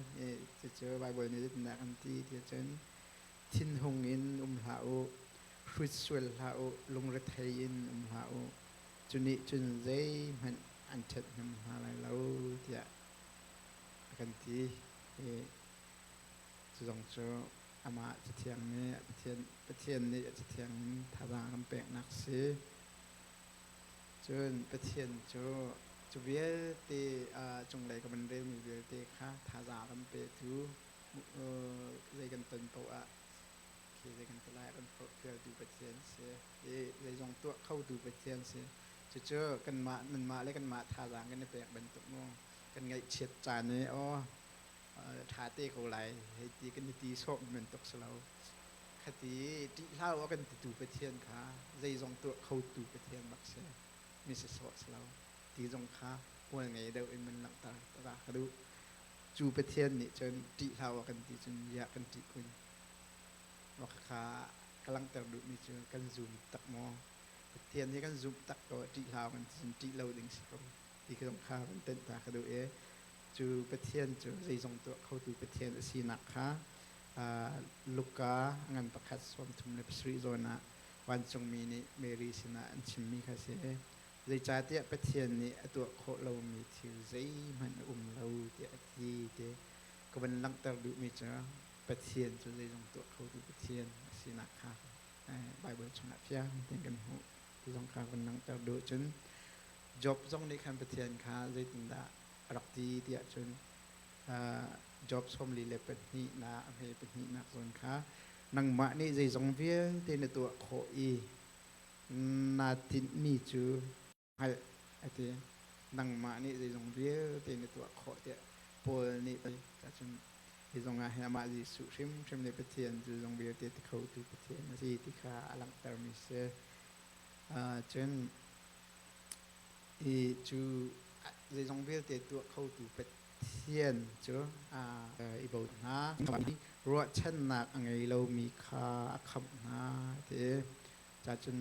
Cucu Bible nih zeitindah kan ti ti cun thinhung in um hlah u, hrut sual hlah u, lungrethei in um hlah u. Cu nih cun zeihmanh an ṭhathnem hna lai lo tiah a kan ti. Cu zong cu amah Cathiang nih Pathian nih a Cathiang in thazaang a kan peknak si. Cun Pathian cu cu vialte cunglei ka van relmi vialte kha thazaang a kan petu zei kan ton paoh ah khi zei kan ti lai a kan forhfialtu Pathian si i zeizong tuah khotu Pathian si. Cucu kanmah nanmah le kanmah thazaang kan i pek bantuk mu kan ngaihchiat caan i aw ṭha te ko lai hei ti kan i ti sawh bantuk si lo. Khati ṭih hlah u a kan titu Pathian kha zeizong tuah khotu Pathian bak si mi si sawh si lo ti zong kha hmual ngei deuh in man langhter ta ka duh. Cu Pathian nih cun ṭih hlah u a kan ti cun ziah kan ṭih kun? Mah khakha ka langhter duhmi cu kan zum tak maw? Pathian hi kan zumh tak ko ṭih hlah u kan ti cun ṭih lo ding si ko ti zong kha van tenh ta ka duh i cu Pathian cu zeizong tuah khotu Pathian a sinak kha Luka ngan pakhat 37 zawn ah vancungmi nih Mary sinah an chimmi kha si. Zeicahtiah Pathian nih a tuah khawh lomi thil zeihmanh a um lo tiah a ti ti ka van langhter duhmi cu Pathian cu zeizong tuah khotu Pathian a sinak kha Baibal chungah fiang tein kan hmuh ti zong kha van langhter duh. Cun Job zong nih khan Pathian kha zeitindah a rak ti tiah cun Job 42 na a hme pahnihnak zawn kha nangmah nih zeizong vialte na tuah khawh i naa tinhmi cu hngalh a ti. Nangmah nih zeizong vialte na tuah khawh tiah Paul nih cun hi zong ah hin amah Jesuh hrimhrim nih Pathian cu zong vialte ti khotu Pathian a si ti kha a langhtermi si. Cun i cu zeizong vialte tuah khotu Pathian cu i bochan hna. Ruahchannak a ngei lomi kha a khamh hna ti. Cacun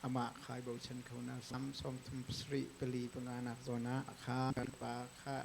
amah kha i bochan kho hna. Sam 37 4 5 nak zawn ah kha pa kha.